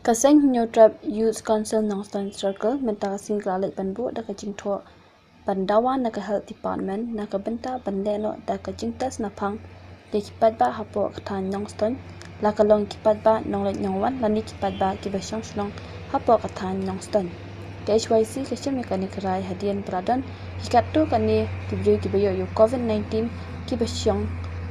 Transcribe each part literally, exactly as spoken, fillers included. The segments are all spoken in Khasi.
Ka seng Hynñiewtrep Youth Council Nongstoiñ Circle mynta ka sngi ka la leit ban buh da ka jingthoh ban dawa na ka Health Department na ka bynta ban leh noh da ka jingtest naphang ïa ki paidbah hapoh ka thaiñ Nongstoiñ, la ka long ki paidbah nongleit nongwan lane ki paidbah kiba shong shnong hapoh ka thaiñ Nongstoiñ. Ka H Y C ka shim ïa kane ka rai hadien ba la don ki katto katne ki briew kiba ïoh ïa u COVID nineteen kiba shong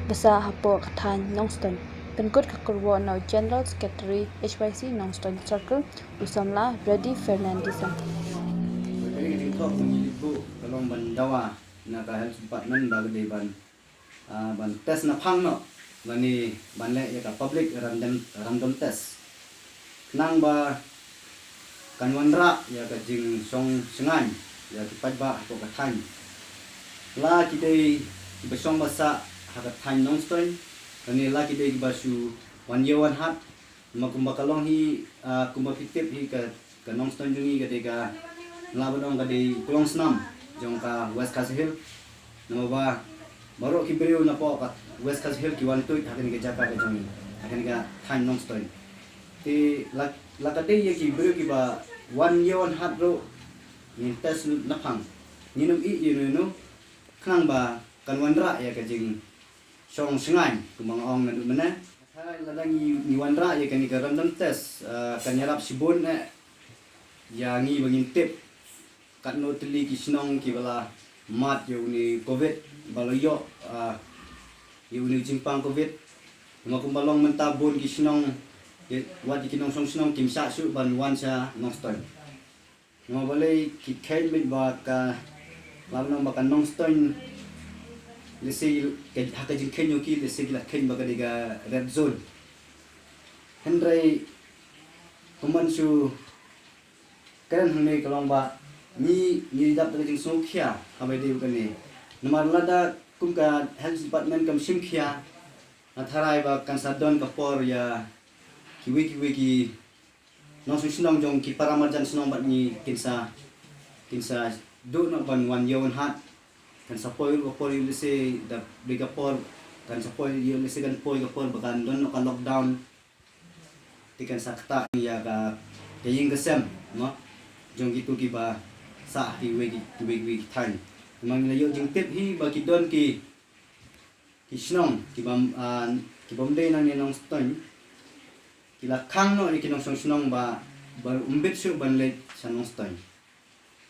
ba sah hapoh ka thaiñ Nongstoiñ. Pynkut ka khubor na u General Secretary H Y C Nongstoiñ Circle, u samla Reddy Fernandez. Kane ka jingthoh ba ngi leit buh ka long ban dawa na ka Health Department ba ka dei ban, ah, ban test naphang noh lane ban leh ïa ka public random, random test. Khnang ba kan wanrah ïa ka jingshong shngaiñ ïa ki paidbah hapoh ka thaiñ. La ki dei kiba shong ba sah ha ka thaiñ Nongstoiñ lane la ki dei kiba shu wan ïew wan hat. Namar kumba ka long hi, ah, kumba phi tip hi ka, ka Nongstoiñ jong ngi ka dei ka, lah ban ong ka dei ka long snam jong ka West Khasi Hills. Namar ba baroh ki briew napoh ka West Khasi Hills ki wan tuid ha kane ka jaka ka jong ngi, ha kane ka thaiñ Nongstoiñ. Te la, la ka dei ïa ki briew kiba wan ïew wan hat ruh ngin test naphang. Ngin ym ïeh ïa uno uno khnang ba kan wanrah ïa ka jing shong shngaiñ, kumba nga ong naduh mynne. Lada ngi, ngi wanrah ïa kane ka random test, ah, kan ïarap shibun eh ïa ngi ba ngin tip katno tylli ki shnong kiba la mad ïa une u COVID, ba la ïoh, ah, ïa une u jingpang COVID. Namar kumba long mynta bun ki shnong, ïa, wat ïa ki nongshong shnong kim shah shuh ban wan sha Nongstoiñ. Namar balei ki kheiñ beit ba ka, lah ban ong ba ka Nongstoiñ, lehse ka, ha ka jingkheiñ jong ki lehse ki la kheiñ ba ka dei ka red zone. Hynrei kumban shu kren hangne ka long ba ngi, ngi dap da ka jingsngewkhia ha ba ïadei bad kane. Namar lada kum ka Health Department kam shim khia, nga tharai ba kan sa don ka por ïa kiwei kiwei ki nongshong shnong jong ki para marjan shnong bad ngi kin sa, kin sa duh noh ban wan ïew wan hat. Kan sa poi ruh ka por ïa lehse da dei ka por, kan sa poi ïa lehse kan poi ka por ba kan don noh ka lockdown. Te kan sa ktah ïa ka, ka ïing ka sem, mo, jong kito kiba sah ha kiwei ki, kiwei kiwei ki thaiñ. Namar ngi la ïoh jingtip hi ba ki don ki, ki shnong kiba, ah, kibym dei nangne Nongstoiñ, ki la khang noh ïa ki nongshong shnong ba, ba ym bit shuh ban leit sha Nongstoiñ.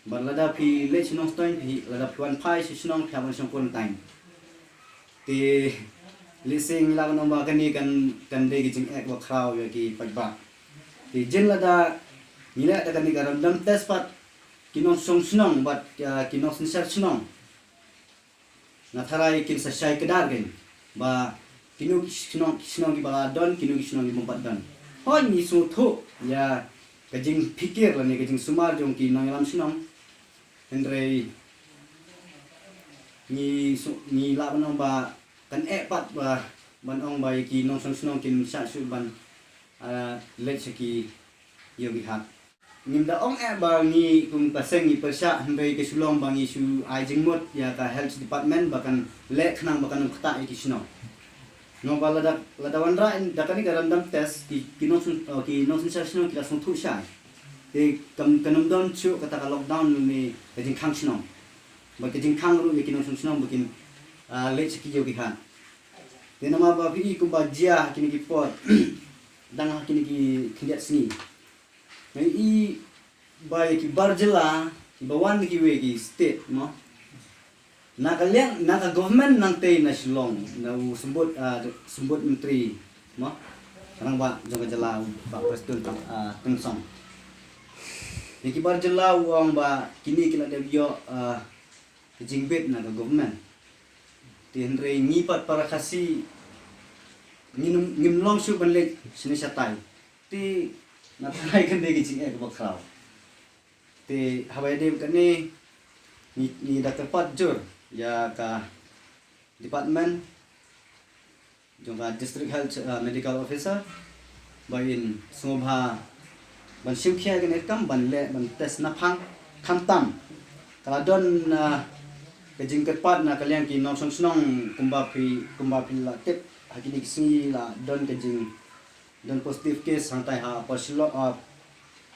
Bad lada phi leit sha Nongstoiñ, phi, lada phi wan phai sha shnong phi hap ban shong quarantine. Te lehse ngi lah ban ong ba kane kan, kan dei ka jingeh ba khraw ïa ki paidbah. Te jin lada ngi leh da kane ka random test pat ki nongshong shnong bad, ah, ki nongsynshar shnong, nga tharai kin sa shai kdar kein ba kino ki shnong, ki shnong kiba la don, kino ki shnong ki bym pat don. Hooid ngi sngewthuh ïa ka jingpikir lane ka jingsumar jong ki nongïalam shnong. Hynrei ngi su-, ngi lah ban ong ba kan eh pat ba ban ong ba ïa ki nongshong shnong kim shah shuh ban, ah, leit sha ki ïew ki hat. Ngim da ong eh ba ngi kum ka seng ngi pyrshah, hynrei ka shu long ba ngi shu ai jingmut ïa ka Health Department ba kan leh khnang ba kan ym ktah ïa ki shnong. Namar ba lada, lada wanrah da kane ka random test ki, ki nong, oh, ki nongsynshar shnong ki la sngewthuh shai. Te kam, kan ym don shuh kata ka lockdown ne ka jingkhang shnong. Ba ka jingkhang ruh ïa ki nongshong shnong ba kin, ah, leit sha ki ïew ki hat. Te namar ba phi i kumba jia ha kine ki por, dang ha kine ki khyndiat sngi. Nga i ba ïa ki bar jylla kiba wan na kiwei ki state, mo, na ka liang, na ka government nangtei na Shillong, na u symbud, ah, symbud myntri, mo, rangbah jong ka jylla, u Bah Prestone, ah, Tynsong. Ïa ki bar jylla u ong ba kine ki la dep ïoh, ah, ka jingbit na ka government. Te hynrei ngi pat para Khasi ngim, ngim long shuh ban leit shane shatai. Te nga tharai kan dei ka jingeh kaba khraw. Te haba ïadei bad kane ngi, ngi da kyrpad jur ïa ka department jong ka District Health, uh, Medical Officer ba in sngewbha ban shim khia ïa kane ka kam ban leh ban test naphang, khamtam ka la don, uh, ka jingkyrpad na ka liang ki nongshong shnong kumba phi, kumba phi la tip ha kine ki sngi la don ka jing Don positive case hangtai ha Upper Shillong, uh,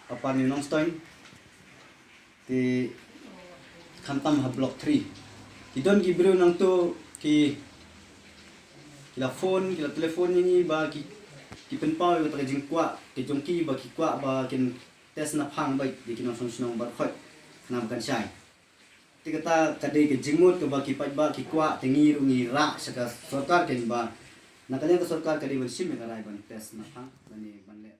Upper New Nongstoiñ. Te khamtam ha Block three. Ki don ki briew nangto ki, ki la phone, ki la telephone ïa ngi ba ki, ki pynpaw ïa kata ka jingkwah ka jong ki ba ki kwah ba kin test naphang bad ïa ki nongshong shnong baroh khoit khnang ba kan shai. Te kata ka dei ka jingmut kaba ki paidbah ki kwah, te ngi ruh ngi rah sha ka sorkar kein ba na ka liang ka sorkar ka dei ban shim ïa ka rai ban test naphang lane ban leh